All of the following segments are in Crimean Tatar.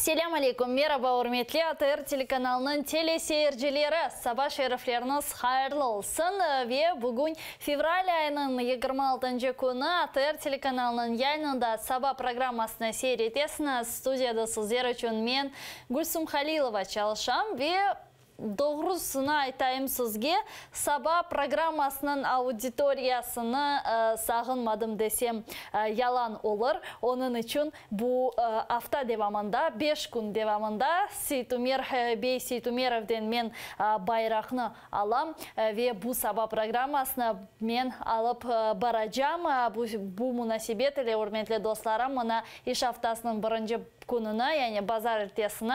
Selâm aleyküm, meraba, ürmetli ATR telekanalınıñ teleseyircileri! Saba şerifleriñiz hayırlı olsun! Ve bugün fevral ayınıñ 26 künü ATR telekanalınıñ yayınında Saba programmasını seyir etesiñiz. Studiyada sizler içün men, Gülsum Halilova, çalışam ve Doğrusını aytayım sizge, saba programmasınıñ auditoriyasını sağınmadım desem, yalan olur. Onıñ içün bu afta devamında, beş kün devamında Seytumer bey Seytumerovden men bayraqnı alam ve bu saba programmasını men alıp baracam. Bu munasebet ile, ürmetli dostlarım, mına iş aftasınıñ birinci kününi, yani bazarertesini,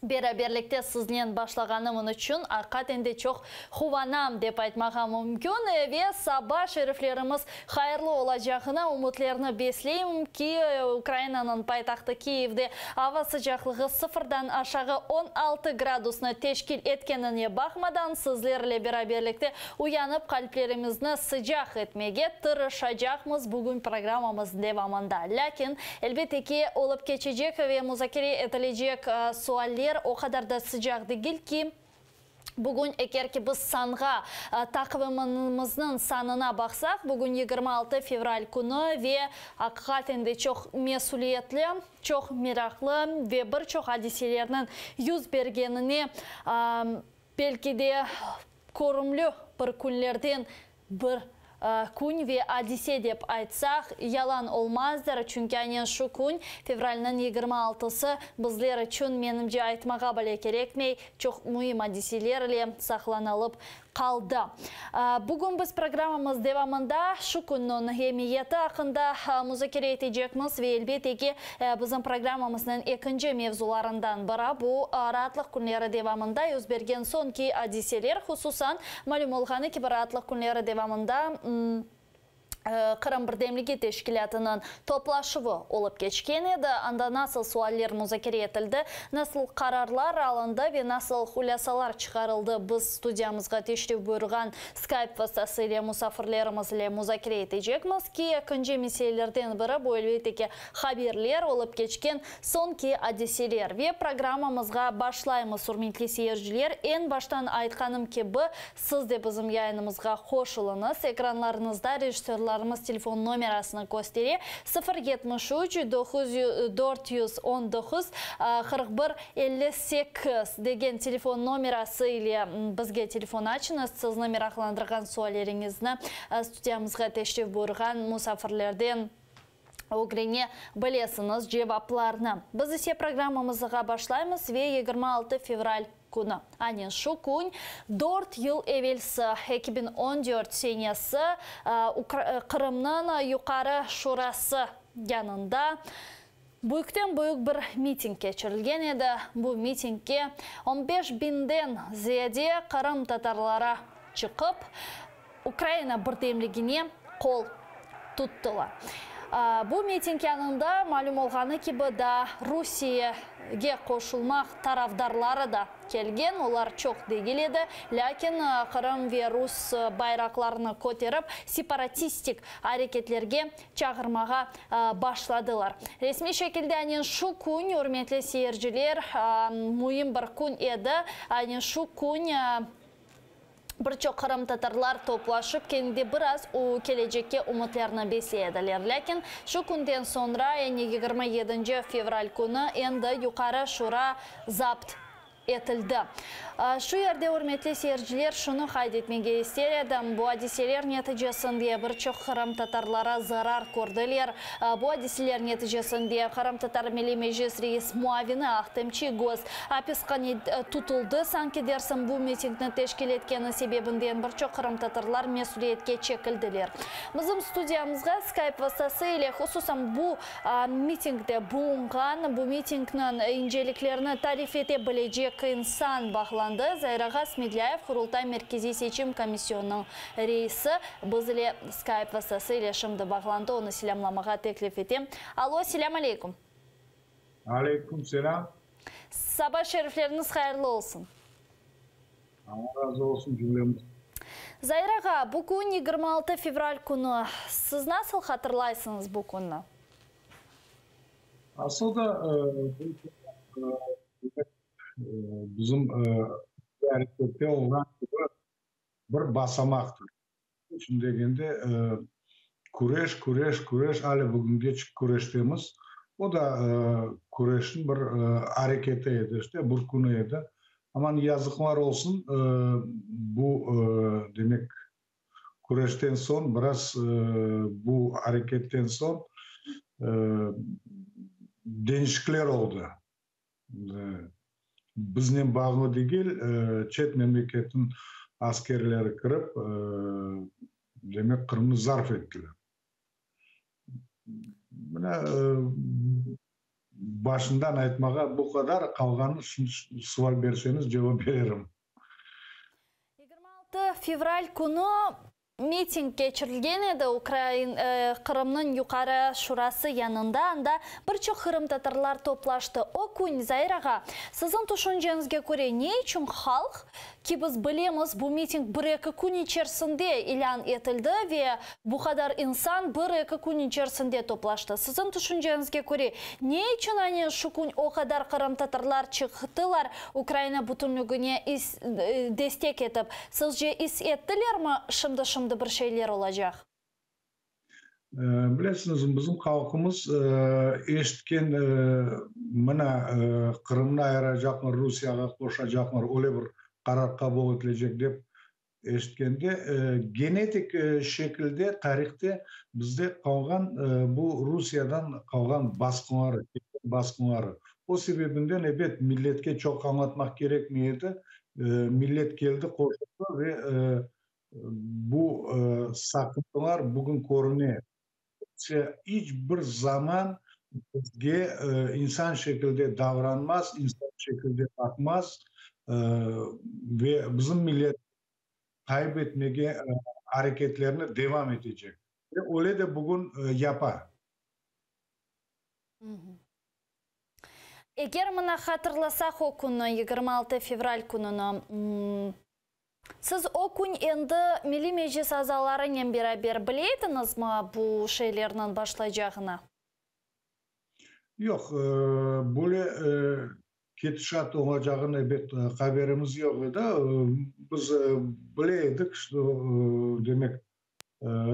Beraberlikte siznen başlağanımın içün aqiqaten de çoq quvanam, dep aytmağa mümkün ve saba şeriflerimiz hayırlı olacağına ümütlerni besleyim ki, Ukrainanıñ paytahtı Kiyevde ava sıcaqlığı sıfırdan aşağı 16 gradusnı teşkil etkenine baqmadan, sizlerle beraberlikte uyanıp qalplerimizni sıcaq etmege tırışacaqmız bugün programmamız devamında. Lâkin, elbette ki, olıp keçecek ve muzakere etilecek sualler o qadar da sıcaq degil ki, bugün eger ki biz sanğa, taqvimimizniñ sanına baqsaq, bugün 26 fevral künü ve aqiqaten de çoq mesüliyetli, çoq meraqlı ve bir çoq adiselerniñ yüz bergenine belki de körümli bir künlerden bir kün ve adise dep aytsaq, yalan olmazdır, çünki aynen şu kün, fevralniñ 26sı, bizler içün, menimce, aytmağa bile kerekmey, çoq müim adiseler ile saqlanılıp qaldı. Bugün biz programmamız devamında şu künniñ emiyeti aqqında muzakere etecekmiz ve, elbette ki, bizim programmamıznıñ ekinci mevzularından biri bu raatlıq künleri devamında yüz bergen soñki adiseler, hususan, malüm olğanı kibi, raatlıq künleri devamında Qırım birdemligi teşkilâtınıñ toplaşuvı olıp keçken edi. Anda nasıl sualler muzakere etildi, nasıl qararlar alındı ve nasıl hulâsalar çıqarıldı, biz studiyamızğa teşrif buyurğan Skype vastası ile musafirlerimiz ile muzakere etecekmiz ki, ekinci meselelerden biri bu, elbette ki, haberler, olıp keçken soñki adiseler. Ve programmamızğa başlaymız, ürmetli seyirciler. Eñ baştan aytqanım kibi, siz de bizim yayınımızğa qoşulıñız. Ekranlarıñızda rejissörlarımız telefon nomerasını köstere, 0 73 419 41 58 degen telefon nomerası ile bizge telefon açıñız. Sizni meraqlandırğan sualleriñizni studiyamızğa teşrif buyurğan musafirlerden ögrene bilesiñiz cevaplarnı. Biz ise programmamızğa başlaymız ve 26 fevral künü. Aynen şu kün 4 yıl evelsi, 2014 senesi, Qırımnıñ Yuqarı Şurası yanında büyükten büyük bir miting keçirilgen edi. Bu mitingge 15 biñden ziyade qırımtatarları çıqıp, Ukraina birdemligine qol tuttılar. Bu miting yanında, malüm olğanı kibi, da Rusiyege qoşulmaq tarafdarları da kelgen, olar çoq degil edi, lâkin Qırım ve rus bayraqlarını köterip, separatistik areketlerge çağırmağa başladılar. Resmiy şekilde aynen şu kün, ürmetli seyirciler, müim bir kün edi, aynen şu kün bir çoq qırımtatarlar toplaşıp, kendi biraz kelecekke ümütlerini besley ediler. Lâkin şu künden soñra, yani 27 fevral künü, endi Yuqarı Şura zapt etildi. Şu yerde, ürmetli seyirciler, şunı qayd etmege ister edim, bu adiseler neticesinde bir çoq qırımtatarları zarar kördiler. Bu adiseler neticesinde Qırımtatar Milliy Meclis reis muavini Ahtem Çiygoz apishanede tutuldı. Sanki dersiñ bu mitingni teşkil etkeni sebebinden bir çoq qırımtatarlar mesüliyetke çekildiler. Bizim studiyamızğa Skype vastası ile hususan bu mitingde bulunğan, bu mitingniñ inceliklerini tarif ete bilecek insan bağlandı. Zair ağa Smedlâyev, Qurultay Merkeziy seçim komisyonınıñ reisi, biz ile Skype vastası ile şimdi bağlandı. Onı selâmlamağa teklif etem. Alo, selâm aleyküm. Aleyküm selâm. Saba şerifleriñiz hayırlı olsun. Alla razı olsun cümlemiz. Zair ağa, bugün 26 fevral künü. Siz nasıl hatırlaysıñız bu künni? Asıl da bu. Bizim arekette olğan kibi bir basamaqtır. Niçün degende, küreş, küreş, küreş, ale bugüngeç küreştemiz. O da küreşniñ bir areketi edi, işte, bir künü edi. Aman, yazıqlar olsun, bu, demek, küreşten soñ, biraz bu areketten soñ deñişikler oldı. Biznen bağlı degil, çet memleketniñ askerleri kirip, demek, Qırımnı zarf ettiler. Mına, başından aytmağa bu qadar, qalğanını şimdi sual berseñiz, cevap bererim. 26 fevral künü Miting keçirilgen edi Ukrain Qırımnıñ Yuqarı Şurası yanında, anda bir çoq qırımtatarlar toplaştı. O kün, Zair ağa, siziñ tüşünceñizge köre, ne içün halq, ki biz bilemiz, bu miting bir-eki kün içersinde ilân etildi ve bu qadar insan bir-eki kün içersinde toplaştı. Siziñ tüşünceñizge köre, ne içün aynen şu kün o qadar qırımtatarlar çıqtılar Ukraina bütünlügine destek etip, sizce is ettilermi, şimdi-şimdi bir şeyler olacaq? Bilesiñiz, bizim halqımız eşitken, mına, Qırımnı ayıracaqlar, Rusiyağa qoşacaqlar, öyle bir qarar qabul etilecek dep eşitkende, genetik şekilde tarihte bizde qalğan bu Rusiyadan qalğan basqıları, basqıları. O sebebinden, ebet, milletke çoq añlatmaq kerekmey edi. Millet keldi, qoşuldı ve bu saqıntılar bugün körüne. Rusiye iç bir zaman bizge insan şekilde davranmaz, insan şekilde baqmaz ve bizim millet qayıp etmege areketlerini devam etecek. Ve öyle de bugün yapa. Eger mına hatırlasaq o künni, 26 fevral kününi, siz o kün endi Milliy Meclis azalarınen beraber bile ediñizmi bu şeylerniñ başlaycağını? Yoq, böyle ketişat olacağını, ebet, haberimiz yoq edi. Biz bile edik, şto, demek,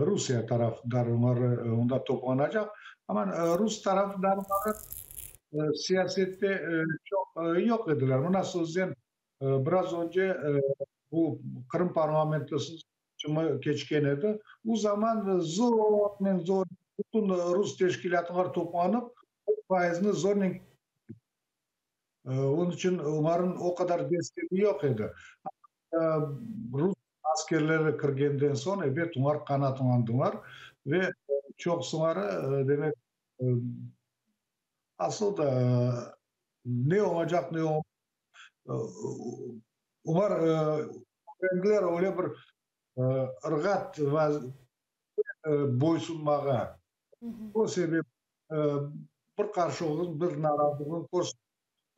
Rusiye tarafdarları onda toplanacaq. Amma rus tarafdarları siyasette çoq yoq ediler. Mına sözden biraz önce bu Qırım parlamentosı seçimi keçken edi. O zaman zornen, zor bütün rus teşkilâtlar toplanıp, faizni zornen, onıñ içün olarnıñ o qadar destegi yoq edi. Rus askerleri kirgenden soñ, ebet, olar qanatlandılar ve çoqsuları, demek, asıl da ne olacaq, ne olmaycaq, olar ögrendiler öyle bir ırğat boysunmağa. O sebep bir qarşılığın, bir narazılığın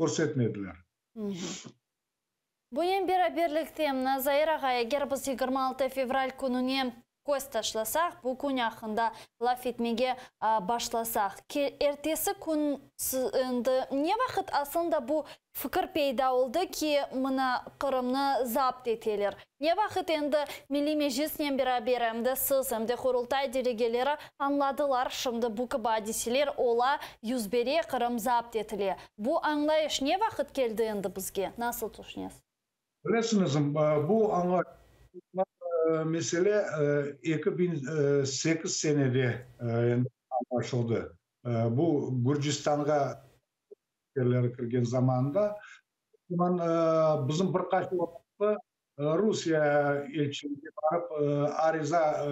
körsetmediler. Bunen beraberlikte, Zair ağa, eger biz 26 fevral kününe köz taşlasaq, bu kün aqqında laf etmege başlasaq, ertesi kün endi ne vaqıt aslında bu fikir peyda oldı ki, mına Qırımnı zapt eteler? Ne vaqıt endi Milliy Meclisnen beraber em de siz, em de Qurultay delegeleri añladılar, şimdi bu kibi adiseler ola, yüz bere, Qırım zapt etile? Bu añlayış ne vaqıt keldi endi bizge? Nasıl tüşünesiz? Bilesiñiz, bu añlaşma mesele 2008 senede endi añlaşıldı. Bu Gürcistanğa askerleri kirgen zamanında. O zaman bizim bir qaç ortaqlı Rusiye elçiligine barıp ariza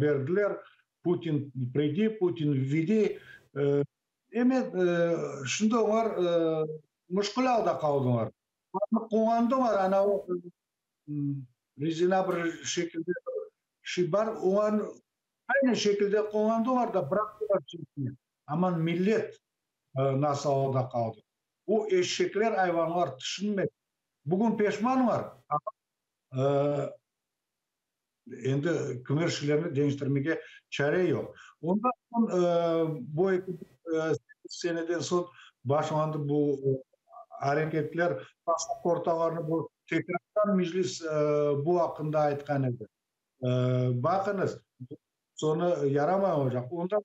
berdiler, Putin pridi, Putin vvedi. Emet, şimdi olar muşkül alda qaldılar. Olarnı qullandılar, ana o rezina bir şekilde bir şey bar, olarnı aynı şekilde qullandılar da, bıraqtılar çetine. Aman millet nasıl alda qaldı. O eşekler, ayvanlar tüşünmedi. Bugün peşmanlar, amma endi kimer şeylerni deñiştirmege çare yoq. Ondan soñ bu. Seneden soñ başlandı bu areketler, pasaportalarnı bu tekrardan Meclis bu aqqında aytqan edi. Baqıñız, soñu yaramay olacaq. Ondan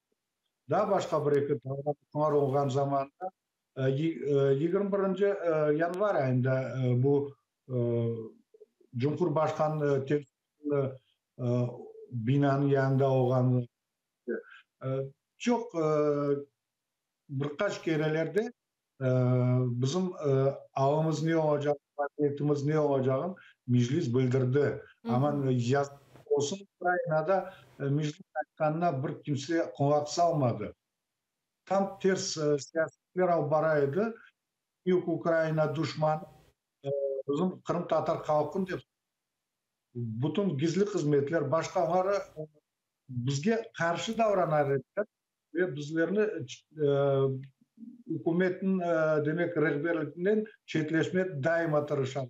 daa başqa bir eki davranışlar olğan zamanda, 21 yanvar ayında bu Cumhurbaşqan binanıñ yanında olğan çoq bir qaç kerelerde bizim alımız ne olacaq, vaziyetimiz ne olacağın Meclis bildirdi. Amma yazıq olsun, Ukrainada Meclis aytqanına bir kimse qulaq salmadı. Tam ters siyasetler alıp bara edi. Büyük Ukraina duşmanı bizim qırımtatar halqın dep bütün gizli hızmetler, başqaları bizge qarşı davrana ediler ve bizlerni ükümetniñ, demek, rehberliginden çetleşmek daima tırışa.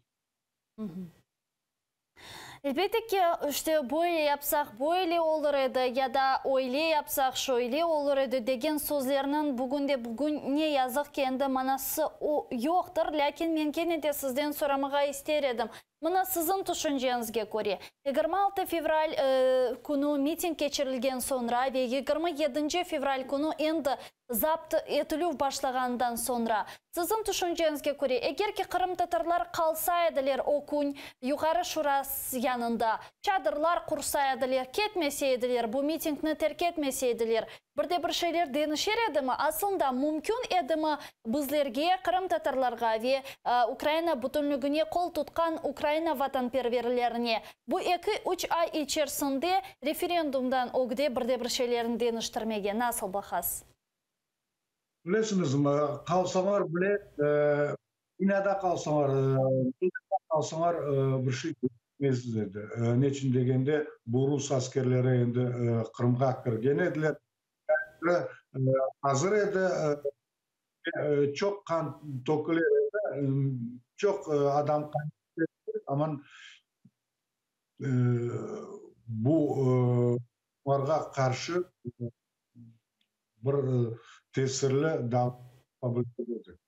Elbette ki, işte, böyle yapsaq, böyle olur edi, ya da öyle yapsaq, şöyle olur edi degen sözlerniñ bugünde bugün, ne yazıq ki, endi manası yoqtır. Lâkin men kene de sizden soramağa ister edim. Mına siziñ tüşünceñizge köre, 26 fevral künü miting keçirilgen soñra ve 27 fevral künü endi zapt etilüv başlağanından soñra, siziñ tüşünceñizge köre, eger ki qırımtatarlar qalsa ediler o kün Yuqarı Şura yanında, çadırlar qursa ediler, ketmese ediler, bu mitingni terk etmese ediler, bir de bir şeyler deñişer edimi? Aslında mümkün edimi bizlerge, qırımtatarlarğa ve Ukraina bütünlügine qol tutqan Ukraina vatanperverlerine bu eki-üç ay içersinde referendumdan ögde bir de bir şeylerni deñiştirmege? Nasıl baqasız? Bilesiñizmi, qalsalar bile, binada qalsalar, meydanda qalsalar bir şey deñişmez edi. Neçün degende, bu rus askerleri endi Qırımğa kirgen ediler, azır edi, çoq qan töküler edi, çoq adam aman bu olarğa qarşı bir tesirli dava edi.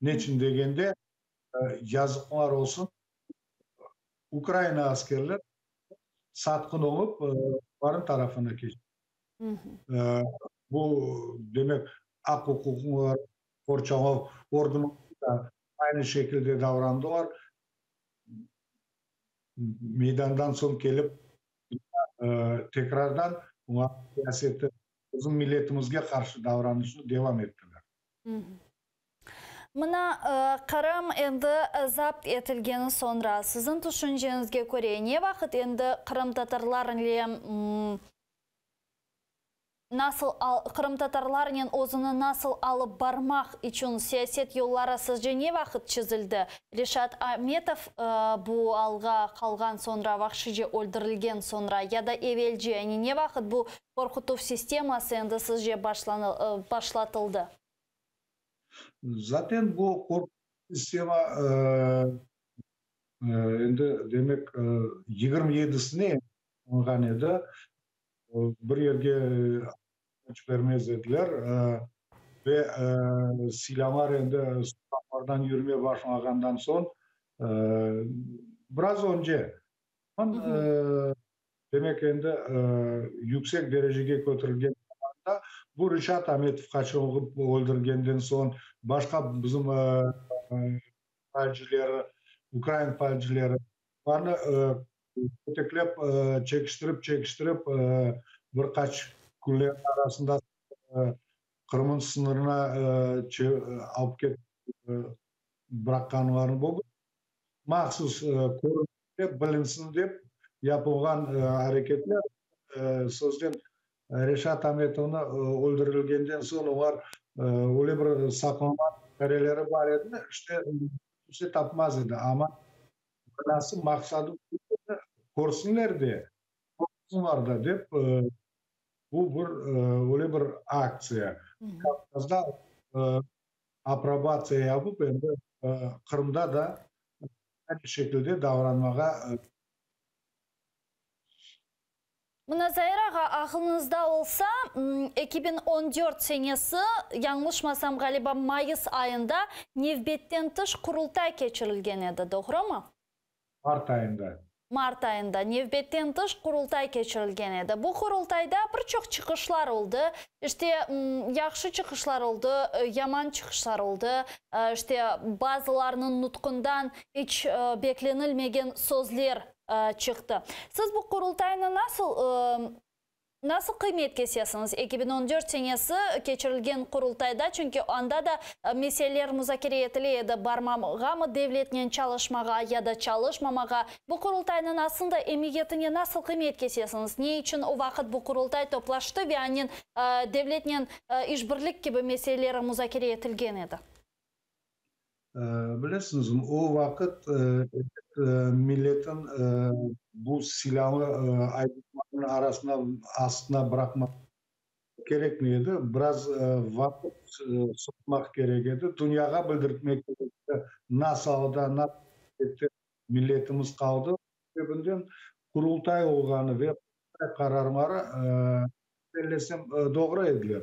Neçün degende, yazıqlar olsun, Ukraina askerler satqın olıp, olarnıñ tarafına keçti. Bu, demek, aq-uquqnı qorçalav organları da aynı şekilde davrandılar. Meydandan soñ kelip, tekrardan olar siyaseti, bizim milletimizge qarşı davranışnı devam ettiler. Mına, Qırım endi zapt etilgeni soñra, siziñ tüşünceñizge köre, ne vaqıt endi qırımtatarlarle nasıl qırımtatarlarnen özüni nasıl alıp barmaq içün siyaset yolları sizce ne vaqıt çizildi? Reşat Ametov bu alğa qalğan soñra, vahşice öldürilgen soñra ya da evelce, yani ne vaqıt bu qorqutuv sisteması endi sizce başlatıldı? Zaten bu qorqutuv sistema endi, demek, 27-sine olğan edi. Bir yerge bermez ediler ve silâlar endi soqaqlardan yürüme başlağandan soñ, biraz önce, demek, endi yüksek derecege köterilgen zamanda, bu Reşat Ametov qaçırılıp öldürgenden soñ, başqa bizim faalcileri, ukrain faalcileri, olarnı köteklep, çekiştirip-çekiştirip, bir qaç künlerniñ arasında Qırımnıñ sıñırına alıp ketip bıraqqanlarını bu mahsus körünsin dep, bilinsin dep yapılğan areketler. Sözden Reşat Ametovnı öldürilgenden soñ olar öyle bir saqlanma çareleri bar edi, işte kimse tapmaz edi, amma manası, maqsadı körsinler de, qorqsunlar da dep, bu bir öyle bir aktsiya. Kavkazda aprobatsiya yapıp, endi Qırımda da aynı şekilde davranmağa. Mına, Zair ağa, aqılıñızda olsa, 2014 senesi, yañlışmasam, ğaliba, mayıs ayında nevbetten tış Qurultay keçirilgen edi, doğrumı? Mart ayında. Mart ayında nevbetten tış Qurultay keçirilgen edi. Bu Qurultayda bir çoq çıqışlar oldı. İşte, yahşı çıqışlar oldı, yaman çıqışlar oldı. İşte, bazılarınıñ nutqundan iç beklenilmegen sözler çıqtı. Siz bu Qurultaynı nasıl Nasıl qıymet kesesiñiz 2014 senesi keçirilgen Qurultayda, çünki anda da meseleler muzakere etile edi, barmağamı devletnen çalışmağa ya da çalışmamağa. Bu Qurultaynıñ aslında emiyetine nasıl qıymet kesesiñiz? Ne içün o vaqıt bu Qurultay toplaştı ve anen devletnen işbirlik kibi meseleler muzakere etilgen edi? Bilesiñizmi, o vaqıt milletin bu silâlı aydutlarnıñ arasına, astına bıraqmaq kerekmey edi. Biraz vaqıt soqmaq kerek edi, dünyağa bildirtmek kerek edi, nasıl alda, nasıl vaziyette milletimiz qaldı. O sebebinden Qurultay olğanı ve Qurultay qararları, bellesem, doğru ediler.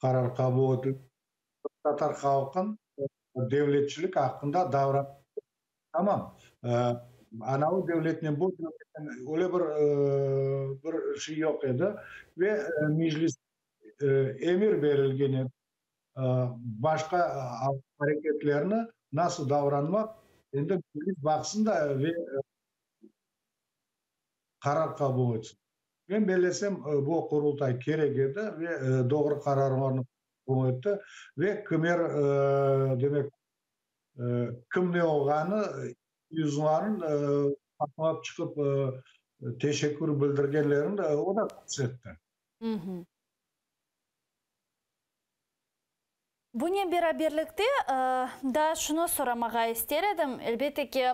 Qarar qabul etildi. Qırımtatar halqın devletçilik aqqında davranması tamam. Anavı devletnen bu devletnen öyle bir bir şey yoq edi ve Meclis emir berilgen edi, başqa areketlerni nasıl davranmaq endi Meclis baqsın da ve qarar qabul etsin. Men bellesem, bu Qurultay kerek edi ve doğru qararlarnı qabul etti ve kimer, demek, kim ne olğanı yüzlerin patmalap çıqıp teşekkür bildirgenlerini o da körsetti. Bunen beraberlikte, daa şunı soramağa ister edim, elbette ki,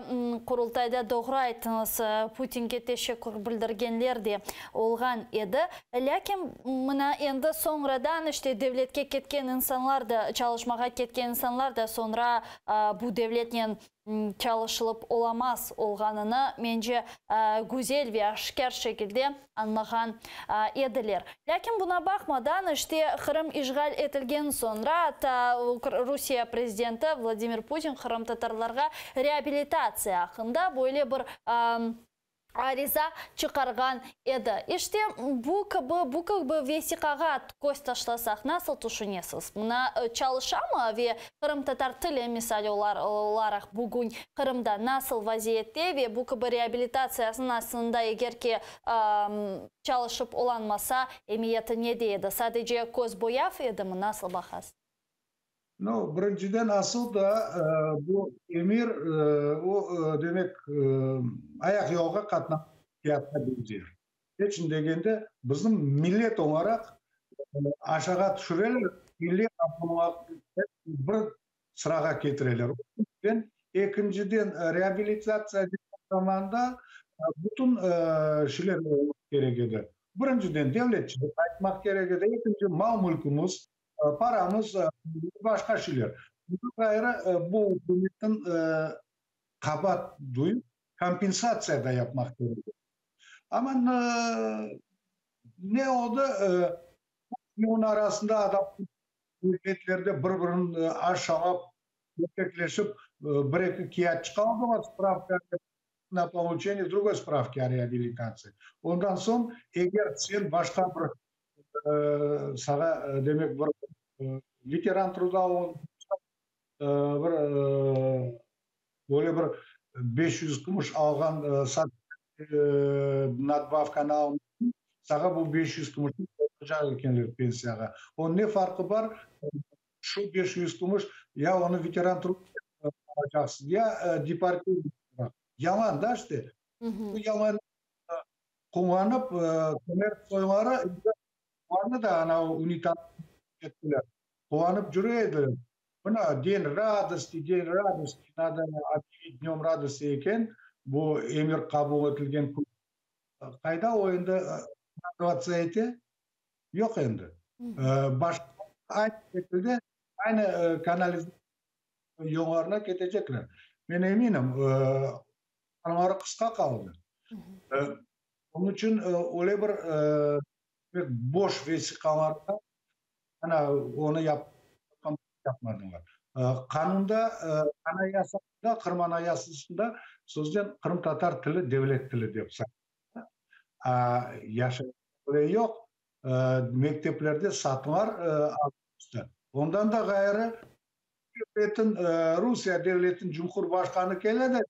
Qurultayda doğru ayttıñız, Putinge teşekkür bildirgenler de olğan edi. Lâkin mına endi soñradan işte devletke ketken insanlar da, çalışmağa ketken insanlar da soñra bu devletnen çalışılıp olamaz olğanını, mence, güzel ve aşkâr şekilde añlağan ediler. Lâkin buna baqmadan, işte, Qırım işğal etilgen soñra, atta Rusiye prezidenti Vladimir Putin qırımtatarlarğa reabilitatsiya aqqında böyle bir ariza çıqarğan edi. İşte, bu kibi, bu kibi vesiqağa köz taşlasaq, nasıl tüşünesiz? Mına, çalışamı ve qırımtatar tili, misal olaraq, bugün Qırımda nasıl vaziyette ve bu kibi reabilitatsiyasınıñ aslında, eger ki, çalışıp olanmasa, emiyeti nede edi? Sadece köz boyav edimi? Nasıl baqasız? No, birinciden, asıl da bu emir, o, demek, ayaqyolğa qatnap fiyatqa beñzer. Neçün degende, bizim millet olaraq aşağa tüşüreler, millet bir sırağa ketireler. O, ekinciden, reabilitatsiya zamanında bütün şeyler olmaq kerek edi. Birinciden, devletçilik qaytmaq kerek edi, ekinci, mal-mülkümiz, Paramız, başqa şeyler. Bundan ğayrı, bu ükümetniñ qabaat duyıp, kompensatsiya da yapmaq kerek. Amma ne oldı? Bunıñ arasında adam devletlerde bir-birini aşalap, kötekleşip, bir-eki kâğıtçıq aldılar, spravka na poluçeniye drugoy spravki o reabilitatsiyi. Ondan soñ, eger sen başqa bir Saña, demek, bir veteran truda bir böyle bir 500 kümüş alğan nadbavkanı almışsıñ, saña bu 500 kümüşni qoyacaq ekenler pensiyağa. Onıñ ne farqı bar? Şu 500 kümüş ya onı veteran truda alacaqsıñ, ya deportiv. Yalan da işte. Bu yalan Quvanıp, kemer soyları endi quvandı da, ana unitar kettiler. Quvanıp cüre ediler. Mına, den radosti, den radosti, nado obъявить dnöm radosti eken, bu emir qabul etilgen kün. Qayda o endi radovatsya ete? Yoq endi. Başqa aynı şekilde, aynı kanalizatsiya yollarına ketecekler. Men eminim. Qanları qısqa qaldı. Onıñ içün öyle bir boş vesiqalarda ana onı yapmadılar. Qanunda, Anayasada, Qırım Anayasasında sözden qırımtatar tili devlet tili dep sayıla. Yaşayış yoq. Mekteplerde satlar Ondan da ğayrı, devletin, Rusiye devletiniñ cumhurbaşqanı kele de,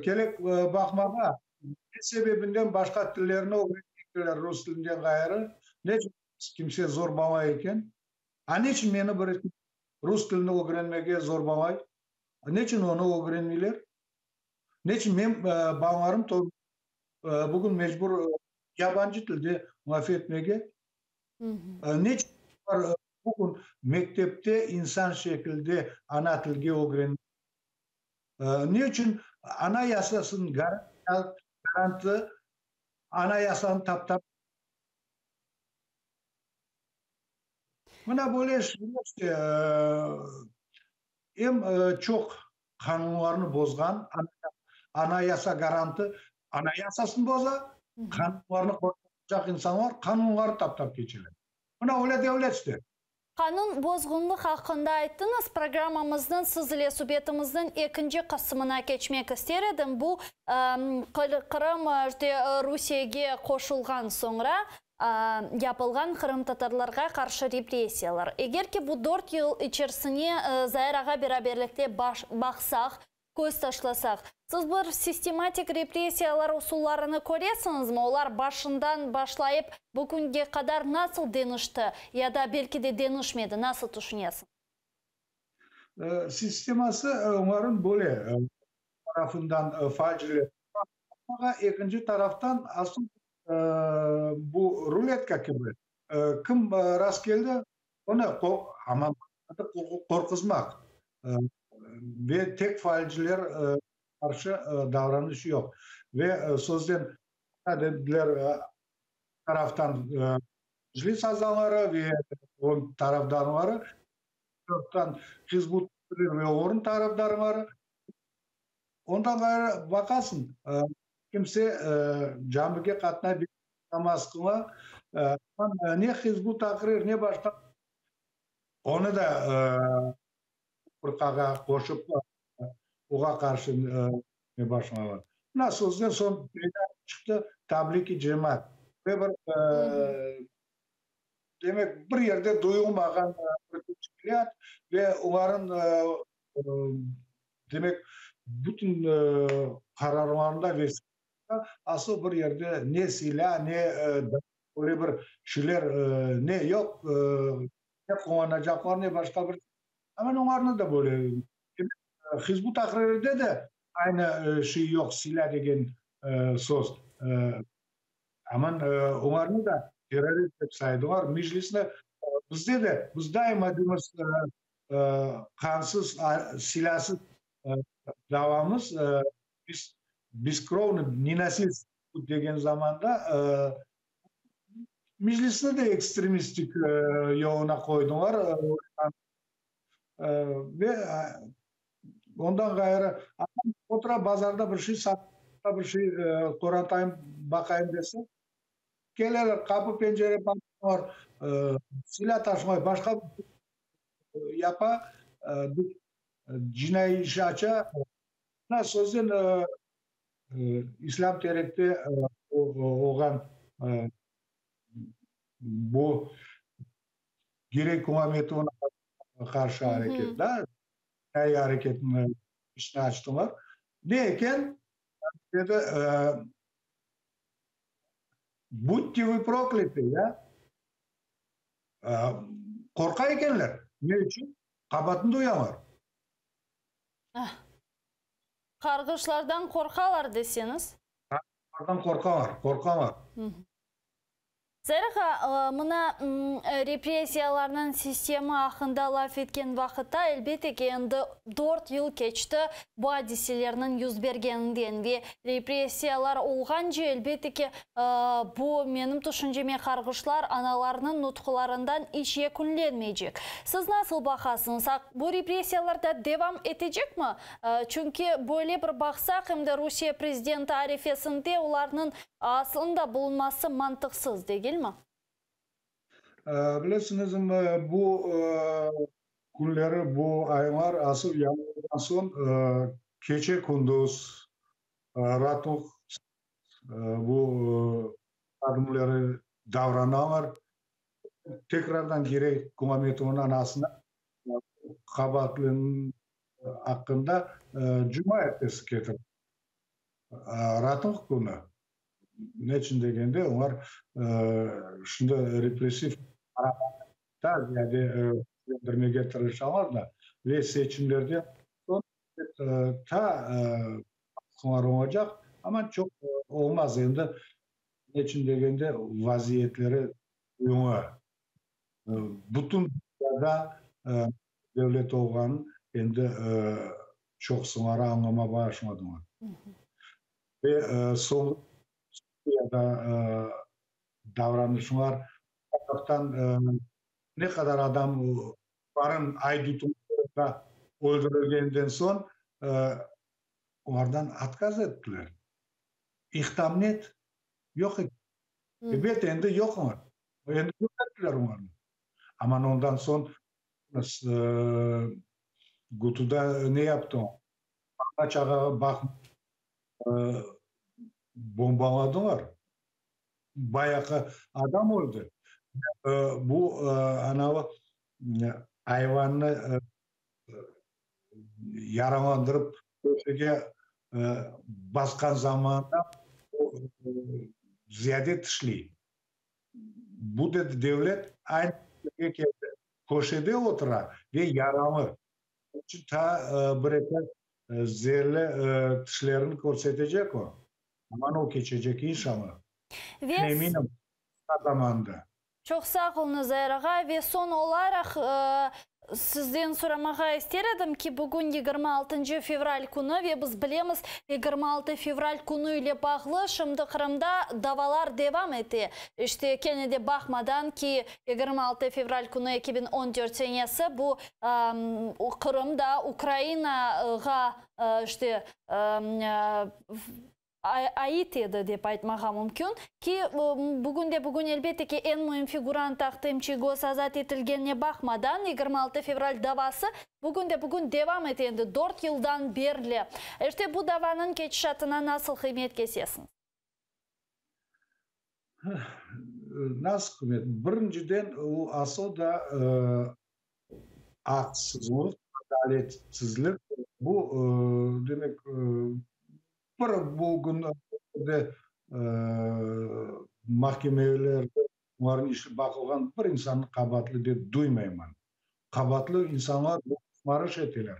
kelip baqmağa, ne sebebinden başqa tillerni ögrenmekteler rus tilinden ğayrı, neçün kimse zorbalay eken? A neçün meni bir rus tilini ögrenmege zorbalay? Neçün onı ögrenmeyler? Neçün men balalarım bugün mecbur yabancı tilde laf etmege? Neçün bugün mektepte insan şekilde ana tilge ögrenmey? Ne içün Anayasasınıñ garantı Anayasanı taptap? Mına böyle işte, em çoq qanunlarnı bozğan Anayasa garantı Anayasasını boza, qanunlarnı qorçalaycaq insanlar qanunları taptap keçeler. Mına öyle devlet işte. Qanun bozğunlıq aqqında ayttıñız. Programmamıznıñ, siz ile subetimizniñ ekinci qısmına keçmek ister edim. Bu, Qırım işte Rusiyege qoşulğan soñra yapılğan qırımtatarlarğa qarşı repressiyalar. Eger ki bu dört yıl içerisine Zair ağa beraberlikte baqsaq, köz taşlasaq, siz bir sistematik repressiyalar usullarını köresiñizmi? Olar başından başlayıp bu künge qadar nasıl deñişti ya da belki de deñişmedi, nasıl tüşünesiñ? Sisteması onların böyle tarafından faalciler, ekinci taraftan asıl bu ruletka kibi, kim rast keldi, onı aman qorquzmaq ve tek faalciler qarşı davranış yoq. Ve sözden dediler taraftan Meclis azaları ve onıñ tarafdarları, taraftan Hizb ut-Tahrir ve onıñ tarafdarları. Ondan ğayrı baqasıñ, kimse camige qatnay, namaz qıla, ne Hizb ut-Tahrir, ne başqa, onı da fırqağa qoşıp, oğa qarşı başladılar. Mına sözden soñ peyda çıqtı Tabliki Cemaat. Ve bir, demek, bir yerde duyulmağan bir teşkilât ve olarnıñ, demek, bütün qararlarında ve asıl bir yerde ne silâ, ne öyle bir şeyler ne yoq, ne qullanacaqlar, ne başqa bir. Amma olarnı da böyle. Hizb ut-Tahrirde de aynı şey yoq, silâ degen söz. Aman olarnı da terrorist dep saydılar. Meclisni bizde de, biz daima deymiz, qansız, silâsız davamız, biz beskrovnıy, nenasilstvenniy degen zamanda Meclisni de ekstremistik yoluna qoydılar. Ve ondan ğayrı, adam otura bazarda bir şey sata, bir şey qorantayım baqayım dese, keleler, qapı pencere baqalar, silâ taşımay, başqa yapa, cinaiy iş aça. Mına sözden İslâm Terekte olğan bu Girey Kulametovına qarşı areket, da, cinaiy areketini işini açtılar. Ne eken? Dedi, Budte vı proklâtı, ya? Qorqa ekenler. Ne içün? Qabaatını duyalar. Qarğışlardan qorqalar deseñiz? Qarğışlardan qorqalar, qorqalar. Zair ağa, mına repressiyalarnıñ sistemi aqqında laf etken vaqıtta, elbette ki, endi dört yıl keçti bu adiselerniñ yüz bergeninden ve repressiyalar olğance, elbette ki, bu, menim tüşünceme, qarğışlar analarnıñ nutqularından iç yekünlenmeycek. Siz nasıl baqasıñız, bu repressiyalar da devam etecekmi? Çünki böyle bir baqsaq, em de Rusiye prezidenti arefesinde olarnıñ aslında bulunması mantıqsız, degilmi? Bilesiñiz, bu künleri, bu aylar asıl yanvardan soñ gece-kündüz raatlıq bu hadimleri davranalar. Tekrardan Girey Kulametovnıñ anasına qabaatlınıñ aqqında cuma ertesi ketirdi. Raatlıq künü. Neçün degende, olar şimdi repressiv daa ziyade küçlendirmege tırışalar da ve seçimlerden soñ ta basqınlar olacaq, amma çoq olmaz endi. Neçün degende, vaziyetleri oña bütün dünyada devlet olğanın endi çoqsuları añlama başladılar. Ve soñra Suriyada davranışlar taraftan ne qadar adam barın aydutlıqta öldürilgenden soñ olardan otkaz ettiler. İh tam net, yoq eken. Ebet, endi yoq olar. Endi yoq ettiler olarnı. Aman ondan soñ Gutuda ne yaptı o? Bala-çağağa baqmay bombaladılar. Bayağı adam öldi. Bu anavı ayvannı yaralandırıp köşege basqan zamanında o ziyade tişley. Bu, dedi, devlet aynı yerge keldi. Köşede otura ve yaralı. Onıñ içün ta bir-eki zeerli tişlerini körsetecek o. Aman o keçecek, inşallah. Men eminim, qısqa zamanda. Çoq sağ oluñız, Zair ağa. Ve soñ olaraq sizden soramağa ister edim ki, bugün 26 fevral künü ve biz bilemiz, 26 fevral künü ile bağlı şimdi Qırımda davalar devam ete. İşte, kene de baqmadan ki, 26 fevral künü 2014 senesi bu Qırım da Ukrainağa işte ait edi dep aytmağa mümkün. Ki bugün de bugün elbette ki eñ müim figurant Ahtem Çiygoz azat etilgenine baqmadan 26 fevral davası bugün de bugün devam ete endi 4 yıldan berli. İşte bu davanıñ ketişatına nasıl qıymet kesesiñiz? Nasıl qıymet? Birinciden o asıl da aqsızlıq, adaletsizlik bu demek bir bugün de mahkemelerde olarnıñ işi baqılğan bir insannı qabaatlı dep duymayman. Qabaatlı insanlar sımarış eteler.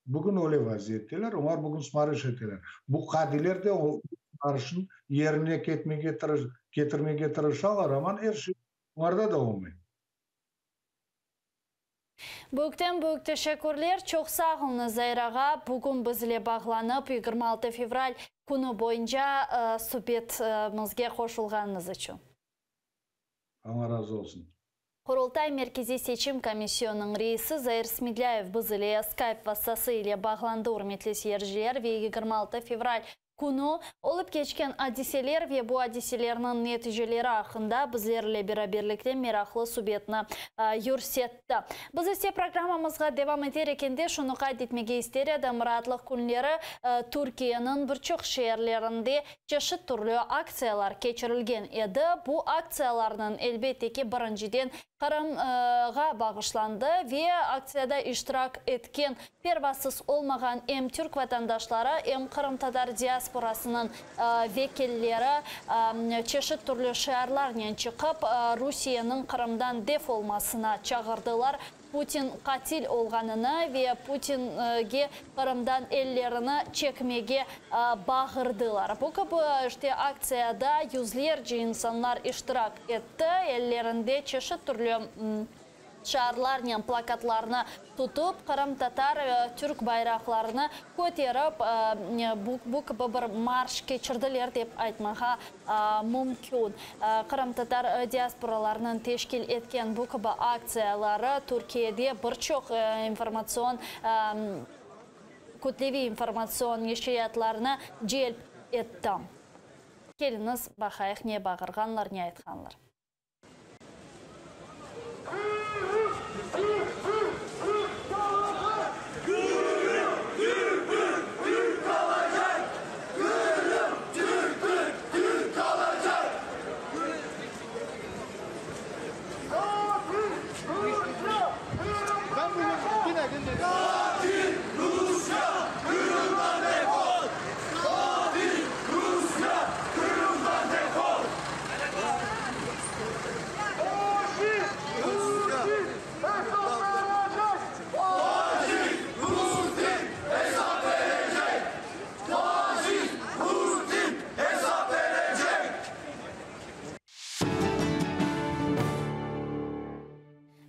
Bugün öyle vaziyetteler, olar bugün sımarış eteler. Bu qadiler de o sımarışnı yerine ketmege ketirmege tırışalar, amma er şey olarda da olmay. Büyükten büyük teşekkürler. Çoq sağ oluñız, Zair ağa. Bugün biz ile bağlanıp, 26 fevral künü boyunca subetimizge qoşulğanıñız içün. Alla razı olsun. Qurultay Merkeziy seçim komissiyonınıñ reisi Zair Smedlâyev biz ile Skype vastası ile bağlandı, ürmetli seyirciler, ve 26 fevral künü olıp keçken adiseler ve bu adiselerniñ neticeleri aqqında bizler ile beraberlikte meraqlı subetni yürsetti. Biz ise programmamızğa devam eter ekende şunı qayd etmege ister edim, raatlıq künleri Türkiyeniñ bir çoq şeerlerinde çeşit türlü aktsiyalar keçirilgen edi. Bu aktsiyalarnıñ, elbette ki, birinciden Qırımğa bağışlandı ve aktsiyada iştirak etken pervasız olmağan em türk vatandaşları, em qırımtatar diasporasınıñ vekilleri çeşit türlü şiarlarnen çıqıp, Rusiyeniñ Qırımdan def olmasına çağırdılar. Putin qatil olğanını ve Putinge Qırımdan ellerini çekmege bağırdılar. Bu kibi işte aktsiyada yüzlerce insanlar iştirak etti, ellerinde çeşit türlü şiarlarnen plakatlarnı tutıp, qırımtatar, türk bayraqlarını köterip, bu kibi bir marş keçirdiler, dep aytmağa mümkün. Qırımtatar diasporalarınıñ teşkil etken bu kibi aktsiyaları Türkiyede bir çoq informatsion, kütleviy informatsion neşriyatlarını celp etti. Keliñiz, baqayıq, ne bağırğanlar, ne aytqanlar.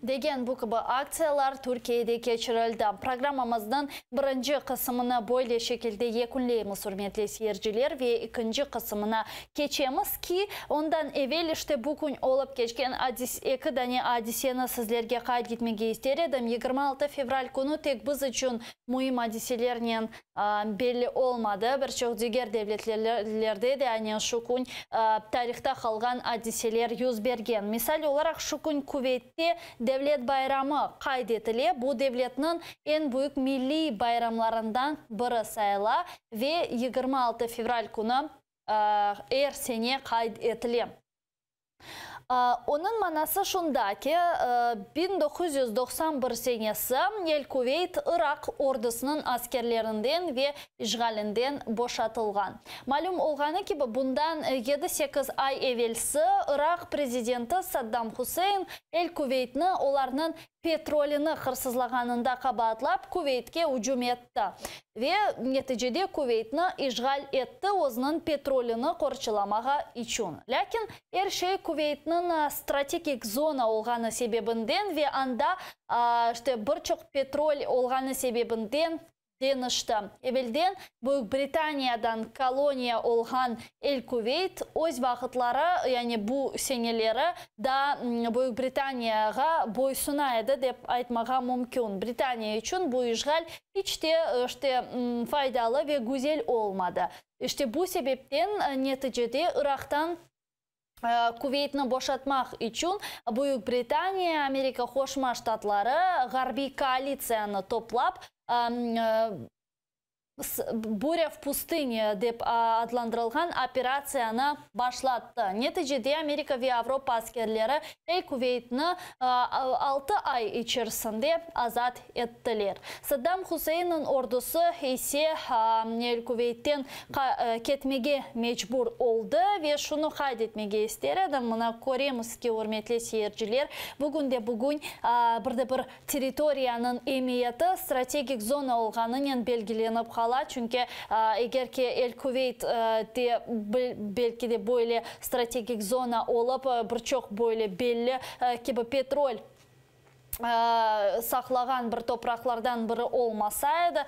Degen bu kibi aktsiyalar Türkiyede keçirildi. Programmamıznıñ birinci qısımını böyle şekilde yekünleymiz, ürmetli seyirciler, ve ekinci qısımına keçemiz ki, ondan evel işte bu kün olıp keçken eki dane adiseni sizlerge qayd etmege ister edim. 26 fevral künü tek biz içün müim adiselernen belli olmadı. Bir çoq diger devletlerde de aynen şu kün tarihta qalğan adiseler yüz bergen. Misal olaraq, şu kün Kuveytte devlet bayramı qayd etile. Bu devletniñ eñ büyük milliy bayramlarından biri sayıla ve 26 fevral künü er sene qayd etile. Onıñ manası şunda ki, 1991 senesi El Kuveyt Iraq ordusınıñ askerlerinden ve işğalinden boşatılğan. Malüm olğanı kibi, bundan yedi-sekiz ay evelsi Iraq prezidenti Saddam Huseyn El Kuveytni olarnıñ petrolini hırsızlağanında qabaatlap, Kuveytke ücüm etti ve neticede Kuveytni işğal etti özüniñ petrolini qorçalamağa içün. Lâkin er şey Kuveytniñ strategik zona olğanı sebebinden ve anda işte bir çoq petrol olğanı sebebinden deñişti. Evelden Büyük Britaniyadan koloniya olğan El Kuveyt öz vaqıtları, yani bu seneleri daa Büyük Britaniyağa boysuna edi dep aytmağa mümkün. Britaniya içün bu işğal iç te işte faydalı ve güzel olmadı. İşte bu sebepten neticede Iraqtan Kuveytni boşatmaq içün Büyük Britaniya, Amerika Qoşma Ştatları ğarbiy koalitsiyanı toplap, Burya v pustıne dep adlandırılğan operatsiyanı başlattı. Neticede Amerika ve Avropa askerleri El Kuveytni 6 ay içerisinde azat ettiler. Saddam Huseyinniñ ordusı ise El Kuveytten ketmege mecbur oldı. Ve şunı qayd etmege ister edim, mına köremiz ki, ürmetli seyirciler, bugün de bugün bir de bir territoriyanıñ emiyeti strategik zona olğanınen belgilenip qala, çünki eger ki El Kuveyt de belki de böyle strategik zona olıp, bir çoq böyle belli kibi petrol saqlağan bir topraqlardan biri olmasa edi,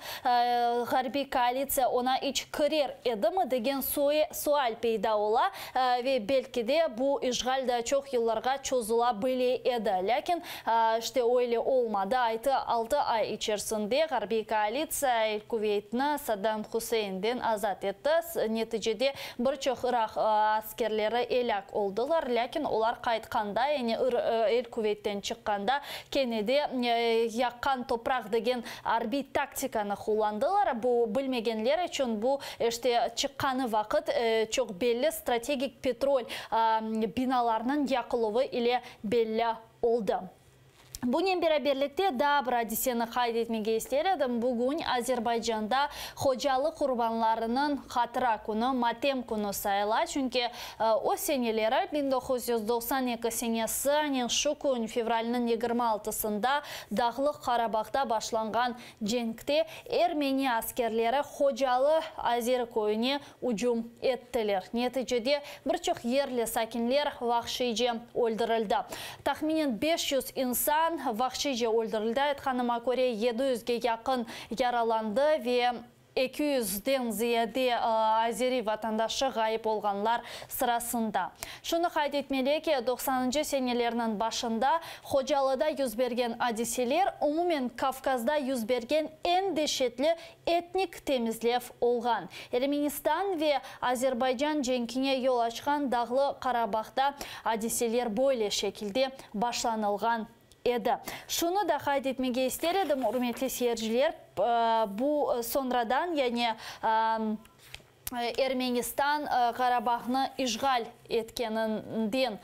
ğarbiy koalitsiya oña iç kirer edimi degen sual peyda ola ve belki de bu işğal da çoq yıllarğa çozula bile edi. Lâkin işte öyle olmadı. Aytı 6 ay içerisinde ğarbiy koalitsiya El Kuveytni Saddam Huseynden azat etti. Neticede bir çoq Iraq askerleri elâk oldılar, lâkin olar qaytqanda, yani El Kuveytten çıqqanda, kene de yaqqan topraq degen arbiy taktikanı qullandılar. Bu bilmegenler içün bu işte çıqqanı vaqıt çoq belli strategik petrol binalarınıñ yaqıluvı ile belli oldı. Bunen beraberlikte daa bir adiseni qayd etmege ister edim, bugün Azerbaycanda Hocalı qurbanlarınıñ hatıra künü, matem künü sayıla, çünki o seneleri, 1992 senesi, anen şu kün, fevralniñ 26-sında Dağlıq Qarabağda başlanğan cenkte ermeni askerleri Hocalı azeri köyüne ücüm ettiler. Neticede bir çoq yerli sakinler vahşiyce öldürildi. Tahminen 500 insan vahşiyce öldürildi, aytqanıma köre, 700ge yaqın yaralandı ve 200den ziyade azeri vatandaşı ğayıp olğanlar sırasında. Şunı qayd etmeli ki, doqsanıncı senelerniñ başında Hocalıda yüz bergen adiseler umumen Kavkazda yüz bergen eñ deşetli etnik temizlev olğan. Ermenistan ve Azerbaycan cenkine yol açqan Dağlı Qarabağda adiseler böyle şekilde başlanılğan edi. Şunı da qayd etmege ister edim, ürmetli seyirciler, bu soñradan, yani Ermenistan Qarabağnı işğal etkeninden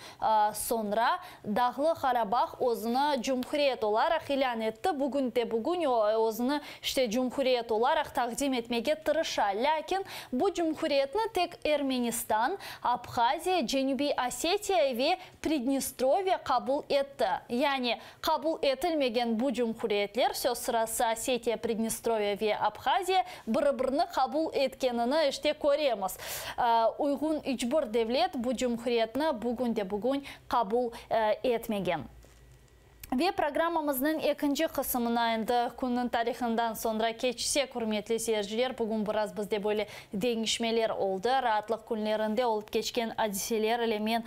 soñra Dağlı Qarabağ özüni cumhuriyet olaraq ilân etti. Bugün de bugün o özüni işte cumhuriyet olaraq taqdim etmege tırışa. Lâkin bu cumhuriyetni tek Ermenistan, Abhaziya, Cenübiy Osetiya ve Pridnestrovye qabul etti. Yani qabul etilmegen bu cumhuriyetler, söz sırası Osetiya, Pridnestrovye ve Abhaziya, bir-birini qabul etkenini işte köremiz. Uyğun iç bir devlet bu cumhuriyetni bugün de bugün qabul etmegen. Ve programmamıznıñ ekinci qısımına endi künniñ tarihından soñra keçsek, ürmetli seyirciler, bugün biraz bizde böyle deñişmeler oldı. Raatlıq künlerinde olıp keçken adiseler ile men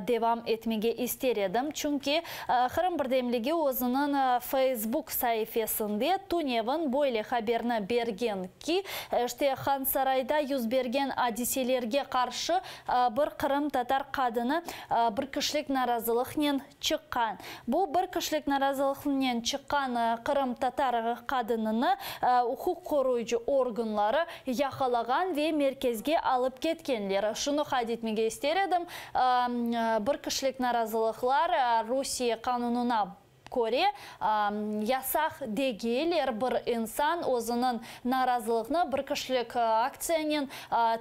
devam etmege ister edim. Çünki Qırım birdemligi özüniñ Feysbuk saifesinde tünevin böyle haberni bergen ki, işte Hansarayda yüz bergen adiselerge qarşı bir qırımtatar qadını bir kişilik narazılıqnen çıqqan. Bu bir kişilik narazılıqnen çıqqan qırımtatar qadınını uquq qoruyıcı organları yaqalağan ve merkezge alıp ketkenler. Şunı qayd etmege ister edim, bir kişilik narazılıqlar Rusiye qanunına köre yasaq degil, er bir insan özüniñ narazılıqnı bir kişilik aktsiyanen